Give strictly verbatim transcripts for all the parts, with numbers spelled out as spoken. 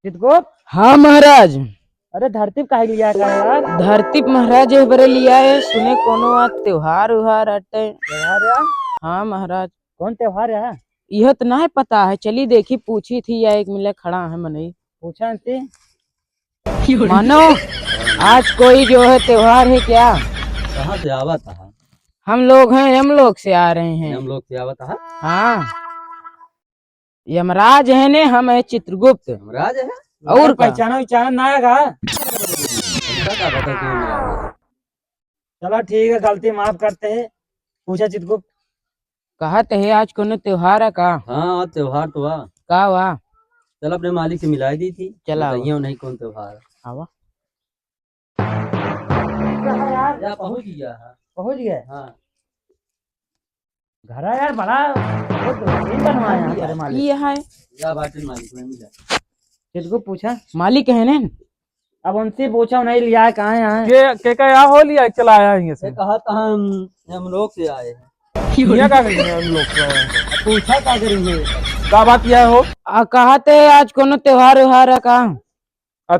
चितगुप्त। हाँ महाराज। अरे धरती पे काहे लिया का यार? धरती पे महाराज एह बरे लिया है, सुने कोनो आज त्योहार उहार अटे। त्योहार है? हाँ महाराज। कौन त्योहार है? यह तो नहीं पता है, चली देखी, पूछी थी या एक मिले खड़ा है मनई। पूछा इनसे। मानो, आज कोई जो है त्योहार है क्या? कहाँ से आवा था? हम लोग हैं, यमलोक से आ रहे हैं। यमलोक से आवा था? हाँ। यमराज है ने, हम है चित्रगुप्त। यमराज है? और का? पहचाना उहचाना ना आएगा? हमका का पता कि यमराज है? चलो ठीक है, गलती माफ करते हैं। पूछा चित्रगुप्त। कहत है आज कोनो त्योहार है का? हाँ, आज त्योहार तो बा। का बा? चल अपने मालिक से मिलाई दी थी। चला। बताइए नहीं कौन त्योहार है। आवा। कहाँ यार? या पहुँच गया है। पहुँच गए? हाँ। घरा यार बड़ा, बहुत बेहतरीन बनवाया है तेरे मालिक। ये है। या बात है मालिक, मैं मिला। किसको पूछा? मालिक है ने? अब उनसे पूछा, नहीं लिया है, कहाँ है? के, के का या हो लिया, चला आया है यहाँ से। ये कहा था हम, हम लोग से आए हैं। यहाँ का करेंगे हम लोग से आए हैं? पूछा का करेंगे? का बात यह हो? आ, कहा थे आज कोनो त्योहार व्योहार है का? अ-,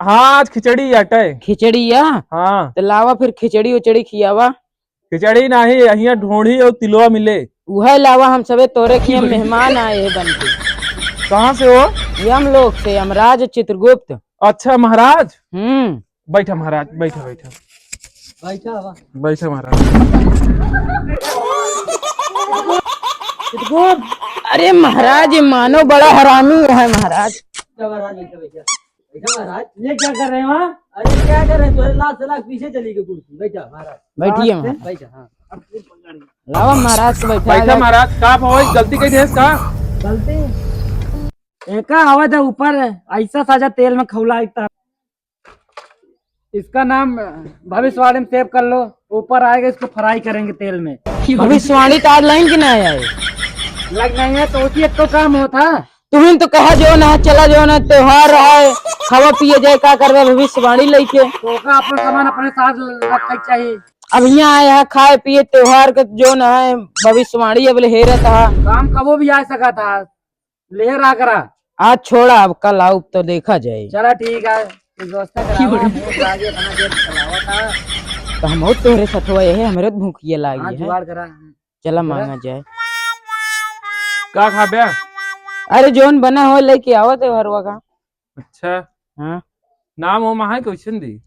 हाँ, आज खिचड़ी अटे। खिचड़ी या? हाँ। तो लावा फिर खिचड़ी उचड़ी खियावा। खिचड़ी नाही, यहाँ ढोढ़ी और तिलवा मिले। उहे लावा, हम सबे तोरे किहाँ मेहमान आए हैं बन के। कहाँ से हो? यमलोक से, यमराज चित्रगुप्त। अच्छा महाराज। हम्म। बैठा महाराज, बैठा, बैठा। बैठा बा। बैठा महाराज। चित्रगुप्त। अरे महाराज, ये मानो बड़ा हरामी है महाराज। बैठा महाराज, बैठा, बैठा। बैठा महाराज। ये क्या कर रहे हैं वहाँ? अरे क्या कर रहे हैं? तोरे लात से लात पीछे चली गई कुर्सी। बैठा महाराज। बैठिए महाराज। बैठा, हाँ। लावा महाराज को बैठा बैठा जाए। महाराज, का भाई गलती कही देस का? गलती? एका हवा दे ऊपर ऐसा साजा तेल में खौला इतना। इसका नाम भविष्यवाणी में save कर लो, ऊपर आएगा, इसको fry करेंगे तेल में। भविष्यवाणी तो आज लाइन की ना आए। लग नहीं है तो उसी एक तो काम होता। तुहिन तो कहा जो ना चला जो ना त्योहार है, खावा पिए जाए, का करबे भविष्यवाणी लेके। तो का अपना सामान अपने साथ रखना चाहिए। अब यहाँ आए हैं खाए पिए त्योहार के जो ना है भविष्यवाणी अब ले हेरत हा। काम कबो भी आ सका था। ले रहा करा। आज छोड़ा, अब कल आउब तो देखा जाए। चला ठीक है, कुछ व्यवस्था करावा, भूख लागे, अपना जेब चलावा था। तो हम और तोहरे सथवा यही, हमरे तो भूखिए लागी हाँ, है। जुगाड़ करा। चला करा। मांगा जाए। का खाबे? अरे जोन बना हो लेके आवा त्योहारवा का। अच्छा। हाँ। नाम हो महा क्वेश्चन दी।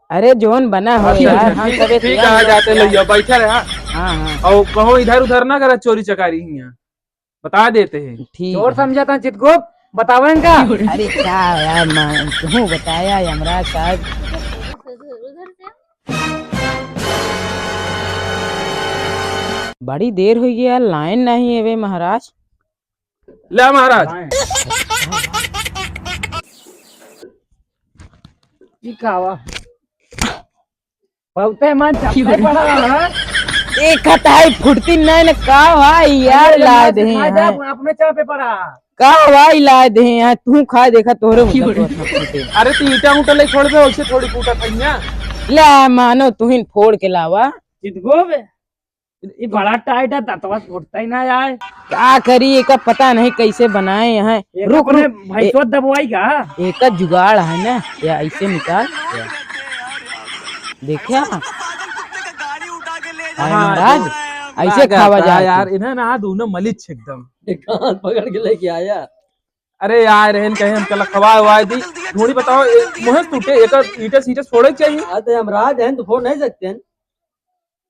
अरे जोन बना हो अच्छा, यार, अच्छा, हम ठीक, सबे ठीक तैयार है, हो जाते गया। लइया, बैठा रहा। हाँ, हाँ। और कहो इधर उधर ना करा चोरी चकारी हियाँ। बता देते हैं। ठीक चोर है। समझा था चितगुप्त, बतावें का? अरे का यार, मैं तू बताया यमराज साहब। बड़ी देर हुई है यार, लाइन नहीं है वे महाराज। ले महाराज। ई का हुआ? बहुते मन चपटे पड़ा है। एक हताई फुर्ती नहीं न का भाई यार, अरे ला यार, दे खा जा, हैं। अपने चापे पड़ा। का भाई ला दे हैं, तू खा देखा तोरे मुंह पर फूटे। अरे तू ईटा उटा ले छोड़ दे, वैसे थोड़ी फूटा था यहाँ। ले मानो तू ही फोड़ के लावा। चितगुप्त, ये बड़ा टाइट है, दतवा फूटता ही ना यार। का करी, एका पता नहीं कैसे बनाए हैं। एका रुक, अपने रुक, भैंसवा ए-, दबवाई का? एका जुगाड़ है ना, या ऐसे निकाल, या। देखा? हाँ, महाराज, ऐसे खावा जाए यार, इन्हें ना दोनों मलिच एकदम। एक हाथ पकड़ के लेके आया। अरे यार, रहन कहे हम कल खवा हुआ दी। ढोड़ी बताओ, ए, मुहे टूटे, एक ईटा सीटा छोड़े के चाहिए। अरे, हम राज हैं, तो फोड़ नहीं सकते हैं।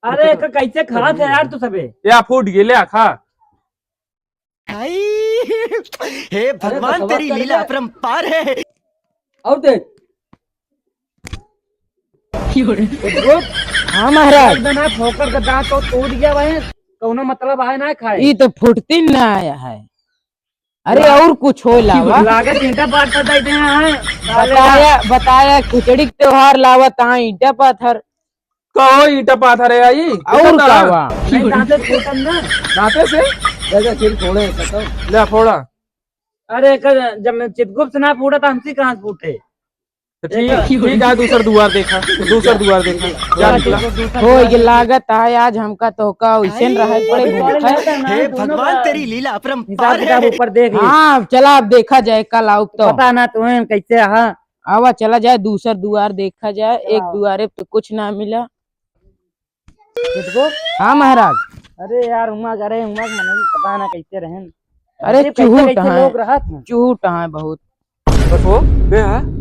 अरे, क-, कैसे खात है यार तू सबे? या फूट गए, ले आ, खा। आई, हे अरे, भगवान, बकवास तेरी कर लीला दे। अपरंपार है। और देख। रुक। हाँ महाराज। एकदम ना ठोकर के दांत तो टूट गया भाई। कौनो मतलब आए ना खाए। ई तो फुटती ना आया है। अरे ला-, और कुछ हो लावा। लागत ईंटा पाथर दे दे हैं। बताया, बताया खिचड़ी के त्योहार लावत हाँ ईंटा पाथर। कहो ईंटा पाथर है आई? और का बा? नहीं, दांते से फूटन ना। दांते से? जैसे सिर फोड़े हैं, तो। ले फोड़ा। अरे, कर, जब मैं चितगुप्त से ना फूटा, तो हमसे कहाँ से फूटे? तो ठीक, ठीक है, दूसर दुआर देखा, दूसर दुआर देखा। जा निकला। हो, ये लागत है आज हमका तोहका वैसे न रहे पड़े भूखा। हे भगवान, तेरी लीला अपरंपार है। ऊपर देख ली। हाँ, चला अब देखा जाए, कल आउब तो। पता ना तुम्हें कैसे, हाँ। आवा, चला जाए, दूसर दुआर देखा जाए। एक दुआरे पे तो कुछ ना मिला। किसको? हाँ महाराज। अरे यार, हुआ करे, हुआ के मनई पता ना कैसे रहन। अरे अरे, कैसे, चूहू कैसे टहाँ है। लोग रहत हैं। चूहू टहाँ है बहुत। बस वो, बे है।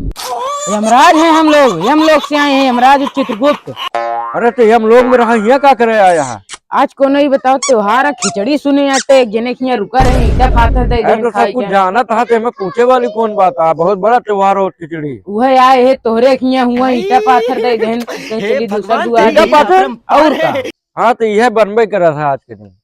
यमराज हैं हम लोग, यमलोक से आए हैं यमराज चित्रगुप्त। अरे तो यमलोक में रहा, यहाँ का करे आया है? आज कोनो ही बताओ त्योहार है, खिचड़ी सुने आते, एक जने के यहाँ रुका रहे, ईंटा पाथर दे अरे देन तो सब खाए कुछ के। जानत है, तो हमें पूछे वाली कौन बात है? बहुत बड़ा त्योहार हो खिचड़ी। उहे आए है तोहरे के यहाँ हुआ, ईंटा पाथर दे देन, कहीं हे चली दूसर भगवान, दुआर ईंटा देखा। पाथर? और का? हाँ, तो यह बनबे करा था आज के दिन।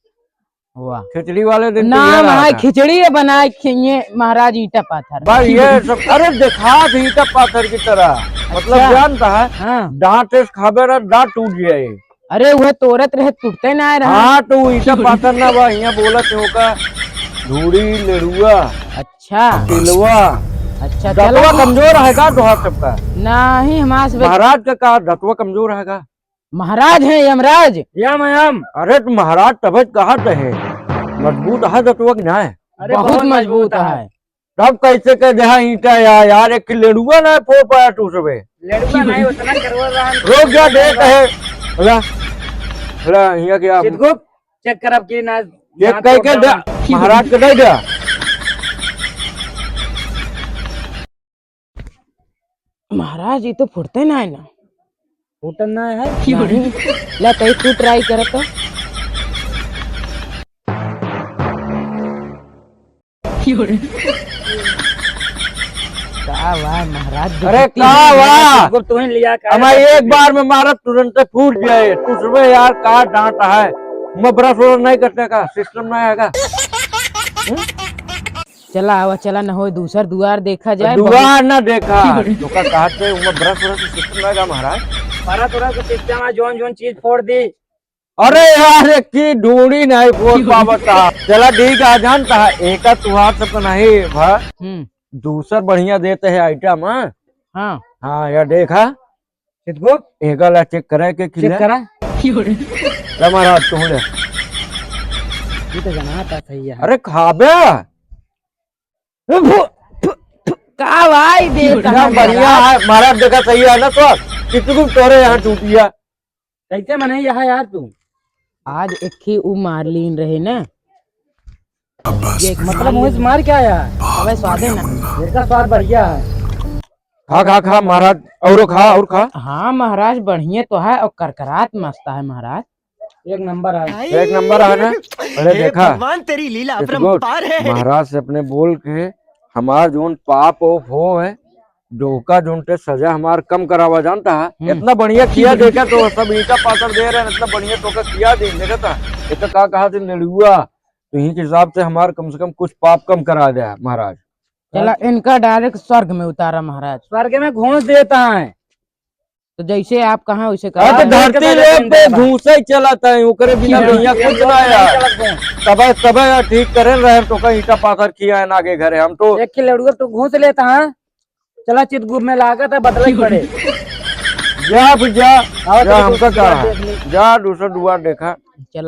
वाह। खिचड़ी वाले दिन तो नाम यह रहा है था। खिचड़ी है बनाए खिए महाराज ईंटा पाथर। बस ये सब, अरे देखा था ईंटा पाथर की तरह। मतलब अच्छा। जानता है, हाँ। दांत से खाबे ना, दांत टूट जाए। अरे वह तोरत रहे, टूटते ना रहा। हाँ, तो वो ईंटा पाथर ना बा, यहाँ बोला थे ओका ढूढ़ी, लेड़ुआ, अच्छा। तिलवा। अच्छा, दतवा चलो। कमजोर है का तोहार सबका? नहीं, हमार से महाराज का, का दतवा कमजोर है का? महाराज हैं यमराज। यम, यम। अरे तो महाराज तबे कहा तो है, मजबूत है दतवा कि ना है? अरे बहुत बहुत मजबूत मजबूत है। है। तब कैसे कह दे हाँ ईंटा यार, यार एक लेड़ुआ ना फोड़ पाया तू सबे। लेड़ुआ नहीं, उतना करवा रहा है। रुक जा, देख है। हला, हला, हिया क्या? चितगुप्त, चेक करब कि ना, चेक ना करके तोड़ दे, डाला। महाराज के दे दे। महाराज, ये तो फुटते ना है ना। फूटन ना है? नहीं। ला, तई तू ट्राई कर तो। का वाह महाराज, अरे बेइज्जती का वाह? तुमको तुम्हें लिया का हमारे एक बार में मारा तुरंत फूट जाए। तू सुबह यार का डांट है, मैं ब्रश व्रश नहीं करते का, सिस्टम नहीं आएगा। चला आवा, चला न होए, दूसर दुआर देखा जाए। दुआर बहुत ना देखा, तोका कहत है, उमा ब्रश व्रश के सिस्टम रहेगा महाराज। मारा तोरा के सिस्टम है, जोन जोन चीज फोड़ दी। अरे यार, एक की डोरी नहीं फोड़ पावता। चला ठीक है, जानता है, एका तुहार से तो नहीं भा, हम्म। दूसर बढ़िया देते हैं आइटम, हाँ? हाँ। हाँ, यार देखा। चितगुप्त? एका ला चेक करे के चेक खिला। करा। ले महाराज, तू ले। ये तो जनाता सही है। अरे खाबे। का भाई दे एकदम बढ़िया है महाराज, देखा सही है ना तो। चितगुप्त तोरे यहाँ टूटिया। कैसे मने यहाँ यार तू? आज एक ही उ मार लीन रहे ना। ये मतलब मुँह से मार क्या यार? अबे स्वादे ना। इसका स्वाद बढ़िया है। खा, खा, खा महाराज, औरो खा, और खा। हाँ महाराज, बढ़िया तो है और करकरात मस्त है महाराज। एक नंबर है। एक नंबर है ना? अरे हे देखा, भगवान, तेरी लीला it's good। अपरंपार है। महाराज से अपने बोल के हमार जोन पाप ओप हो है, डोका जोन ते सजा हमार कम करावा जानता है। हम्म। इतना बढ़िया किया देखा तो सब ईंटा पाथर दे रहे हैं, इतना बढ़िया टोका किया दे देखा था। ये तो का कहा थे लड़ुआ, तो इन्हीं के हिसाब से हमार कम से कम कुछ पाप कम करा दे महाराज। चला, इनका डायरेक्ट स्वर्ग में उतारा महाराज। स्वर्ग में घूस देता है। तो जैसे आप कहाँ वैसे अरे तो करा। धरती लोग पे घूसे ही चलत है, ओकरे बिना दुनिया कुछ ना है। तबे, तबे यार ठीक करे रहे, तोका ईंटा पाथर किया है ना के घरे, हम तो एक के लड़ुआ तो घूस लेता है। चला चितगुप्त में लागत है बदले ही पड़े। जा फिर जा, आओ जा, तो हमका दूसरा का दुआर है? देख ली। जा दूसरा दुआर देखा। चला।